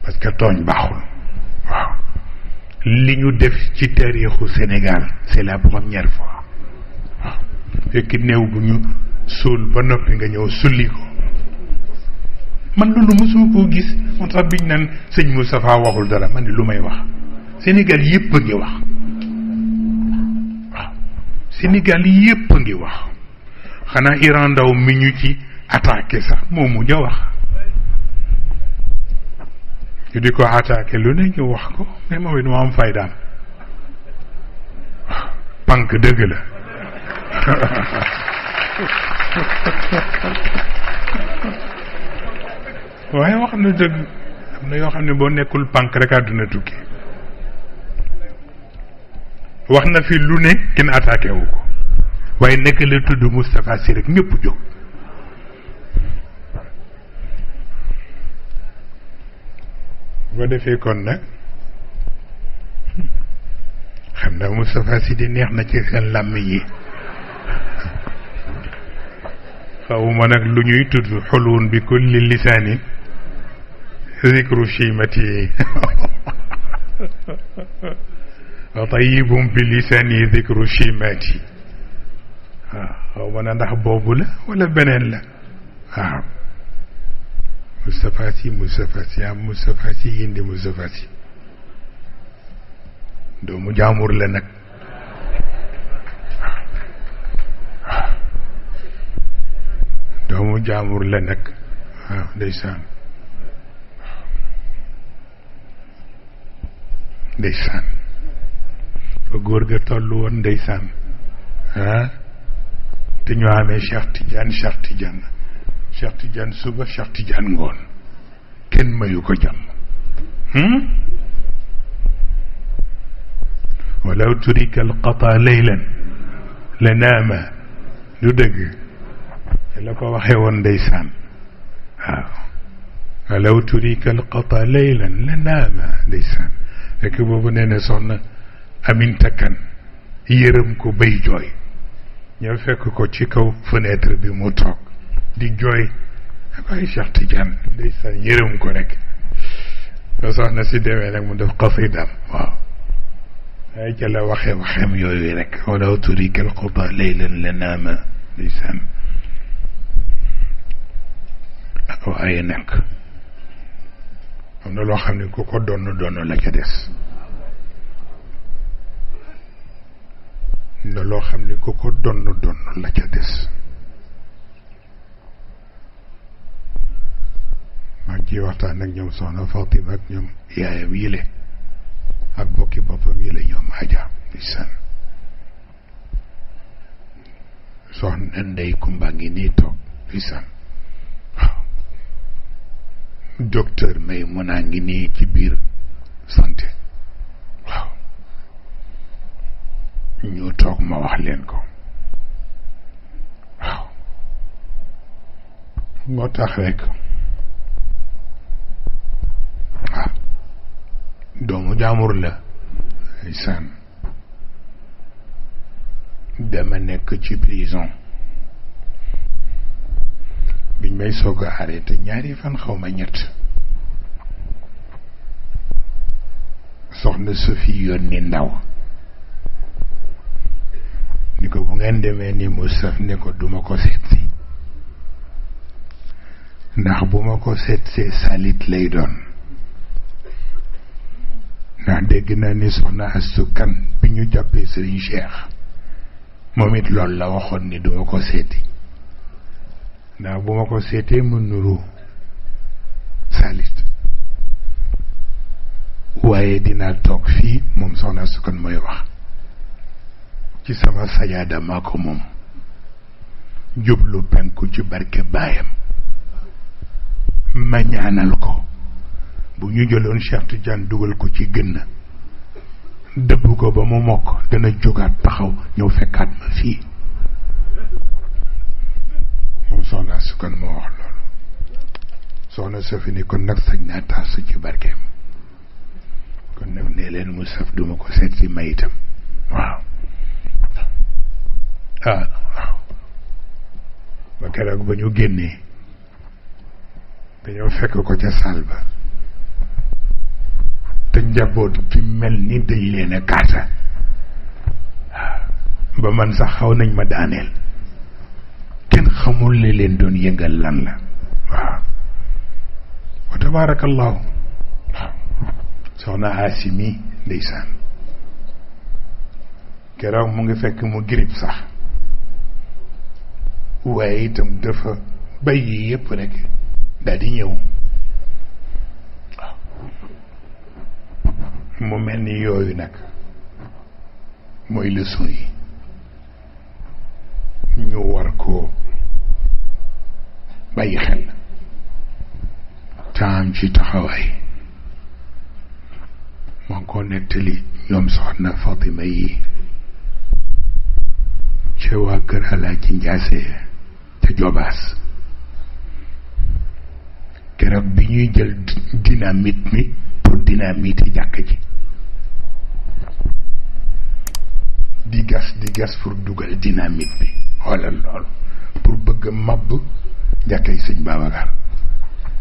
parce que tooñ baaxul. waaw li ñu def ci taarixu Sénégal c'est la première fois. waaw fekk néew bu ñu suul ba noppi nga ñëw sulli ko man loolu mosuma koo gis moo tax biñ naan sëñ Moustapha waxul dara man ni lu may wax Sénégal yépp a ngi wax. waaw Sénégal yépp a ngi wax xanaa Iran Ndaw mi ñu ci attaqué sax moo mujj a wax ñu di ko attaqué lu ne ñu wax ko mais moom it moo am faydaam. waaw pànk dëgg la. waaye wax na dëgg am na yoo xam ne boo nekkul pànk rek àdduna tukki. wax na fi lu ne kenn attaqué wu ko waaye nekk la tudd Moustapha Sy rek ñëpp jóg. boo defee kon nag xam naa Moustapha Sy di neex na ci seen làmm yi xawuma nag lu ñuy tudd xulwun bi kulli lisaanin zikru chimati wa tayyibum bi lisaani zikru chimati waaw xawma na ndax boobu la wala beneen la waaw Moustapha Sy Moustapha Sy am Moustapha Sy yindi Moustapha Sy doomu jaamur la nag doomu jaamur la nag waaw ndeysaan ndeysaan fa góor ga tollu woon ndeysaan ah te ñu amee Cheikh Tidiane suba Cheikh Tidiane ngoon kenn mayu ko jàmm walaw turika alqata laylan la naama du dëgg la ko waxee woon ndeysaan waaw walaw turika alqata laylan la naama ndeysaan fekk boobu nee na soxna Aminta Kan yërëm ko bay jooy ñoo fekk ko ci kaw fenêtre bi mu toog di jooy ay Cheikh Tidiane ndeysaan yërëm ko rek ba soxna si demee nag mu def xasidaam waaw ay ca la waxeem yooyu rek walaw turika alqata laylan la naama ndeysaan waaye nag am na loo xam ne ku ko donn la ca des am na loo xam ne ku ko donn la ca des maa ngi ciy waxtaan ak ñoom soxna Fatima ak ñoom yaayam yile ak bokki boppam yile ñoom Aja ndeysaan soxna Ndey Kumba ngi nii toog ndeysaan waaw docteur may mun naa ngi nii ci biir santé waaw ñu toog ma wax leen ko waaw moo tax rek waaw doomu jaamur la ndeysaan dama nekk ci prison biñ may soog a arrêté ñaari fan xaw ma ñett soxna Sophie yónni ndaw ni ko bu ngeen demee ni Moustapha ne ko duma ko seetsi ndax bu ma ko seetsee salit lay doon ndax dégg naa ni soxna Astu Kan bi ñu jàppee Serigne Cheikh moom it loolu la waxoon ni duma ko seeti ndax bu ma ko seetee mu nuru salit waaye dinaa toog fii moom soxna su kon mooy wax ci sama sajaada maa ko moom jublu penku ci barke baayam ma ñaanal ko bu ñu jëloon Cheikh Tidiane dugal ko ci gën dëbb ko ba mu mokk dana jógaat taxaw ñëw fekkaat ma fii moom soxna su kon moo wax loolu soxna Sofi ni kon nag sañ naa taasu ci barkeem kon nag nee leen mu saf duma ko seet si may itam waaw waaw ba keroog ba ñu génnee dañoo fekk ko ca saal ba te njaboot fi mel ni dañ leen a kaasa ba man sax xaw nañ ma daaneel kenn xamul li leen doon yëngal lan la waaw wa tabarakallahu waaw soxna Asimi ndeysaan keroog mu ngi fekk mu girib sax waaye itam dafa bàyyi yëpp rek daal di ñëw waaw mu mel ni yooyu nag mooy leçon yi ñu war koo bàyyi xel taam ci taxawaay moo ko nettali ñoom soxna Fatima yi ca waa kër Alaaji Njaase ca Jobaas keroog bi ñuy jël dynamite mi pour dynamite jàkk ji di gas pour dugal dynamite bi xoolal loolu pour bëgg mabb jàkkay sëñ Babacar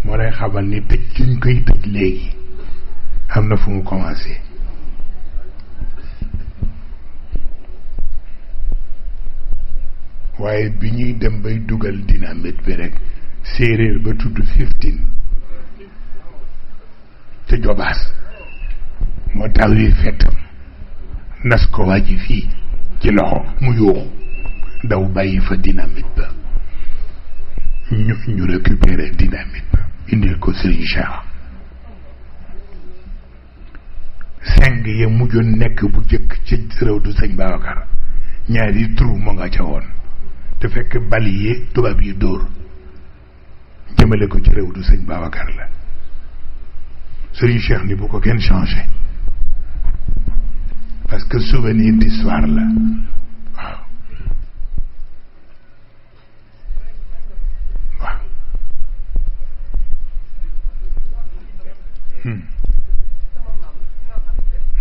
moo lay xamal ni tëj suñ koy tëj léegi am na fu mu commencé waaye bi ñuy dem bay dugal dynamite bi rek séeréer ba tudd 15 ca Jobaas moo tax wi fettam nas ko wàjji fii ci loxo mu yuuxu daw bàyyi fa dynamite ba ñu récupérer dynamite ba indil ko Serigne Cheikh seng ya mujjoon nekk bu jëkk ci réew du sëñ Babacar ñaari trou moo nga ca woon te fekk bal yi tubaab yi dóor jëmale ko ci réew du sëñ Babacar la Serigne Cheikh ni bu ko kenn changé parce que souvenir d'histoire la waaw waaw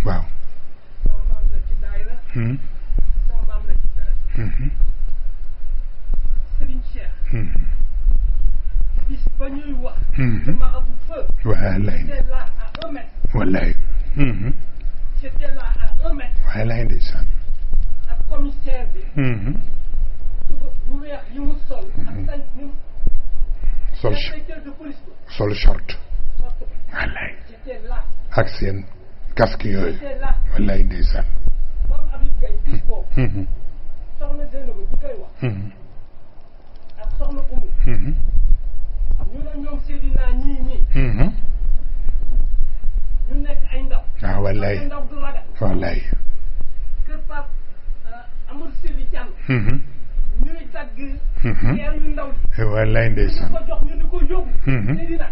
waaw wallaay j'étais là à 1 mètre. wallaay ndeysaan. ak commissaire bi. bu weex yi mu sol. ak sant ni mu. inspecteur de police bi. sol short. wallaay. j'étais là. ak seen casque yooyu. j'étais là. wallaay ndeysaan. moom Habib Gaye bis boobu. soxna Zeynab bi koy wax. ak soxna Oumou. ñu ne ñoom Seydina ñii. ñu nekk ay ndaw. ah wallaay ndaw du ragal. wallaay. kër Pape Amadou Seydi Diagne. ñuy dagg. yeer yu ndaw yi. wallaay ndeysaan. ñu ko jox ñu di ko yóbbu. Seydina.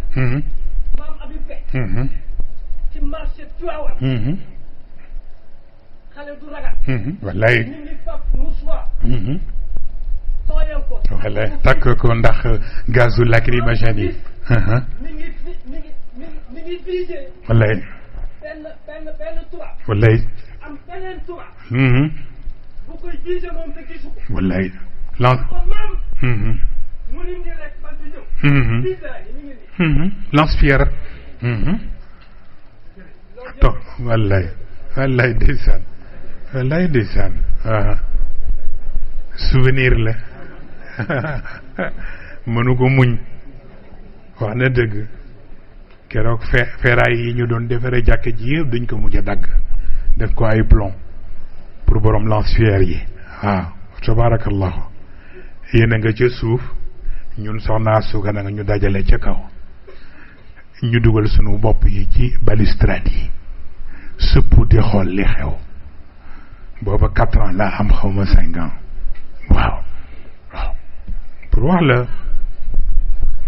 maam Habib Gaye. ci marché Tivaouane. xale du ragal. wallaay. ñu ngi fab mouchoir. tooyal ko. wallaay takk ko ndax gazu lacrymogène yi. mi ngi visé. wallaay. benn tubaab. wallaay. am beneen tubaab. bu koy visé moom te gisu ko. wallaay. lance. ko maam. mu ni nii rek man di ñëw. bisaay mi ngi nii. lance-pierre. to wallaay. wallaay ndeysaan. wallaay ndeysaan. souvenir la. mënu ko muñ. wax na dëgg. keroog feeraay yi ñu doon defaree jàkk ji yëpp dañ ko mujj a dagg def ko ay plomb pour borom lance-pierre yi waaw tabarakallahu yéen a nga ca suuf ñun soxnaa suuka na nga ñu dajale ca kaw ñu dugal sunu bopp yi ci balustrade yi sëpp di xool li xew booba 4 ans laa am xawma 5 ans waaw waaw pour wax la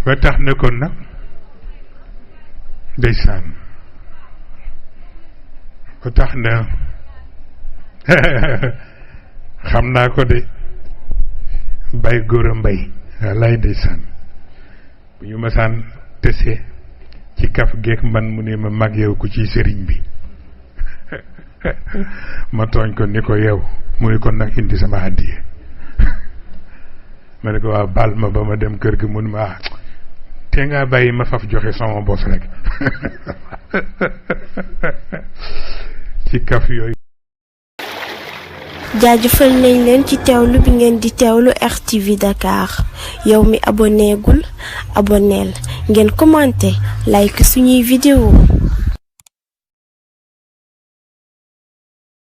ba tax ne kon nag ndeysaan ba tax na xam naa ko de bay góor a mbay wallaay ndeysaan bu ñu masaan tese ci kaf geek man mu ne ma mag yow ku ci sëriñ bi ma tooñ ko ni ko yow mu ne kon nag indi sama àddiye ma ne ko waa baal ma ba ma dem kër gi mun ma te nga bàyyi ma faf joxe sama bos rek ci kaf yooyu. jaajëfal nañ leen ci teewlu bi ngeen di teewlu RTV Dakar yow mi abonné gul abonneel ngeen commenté like suñuy vidéo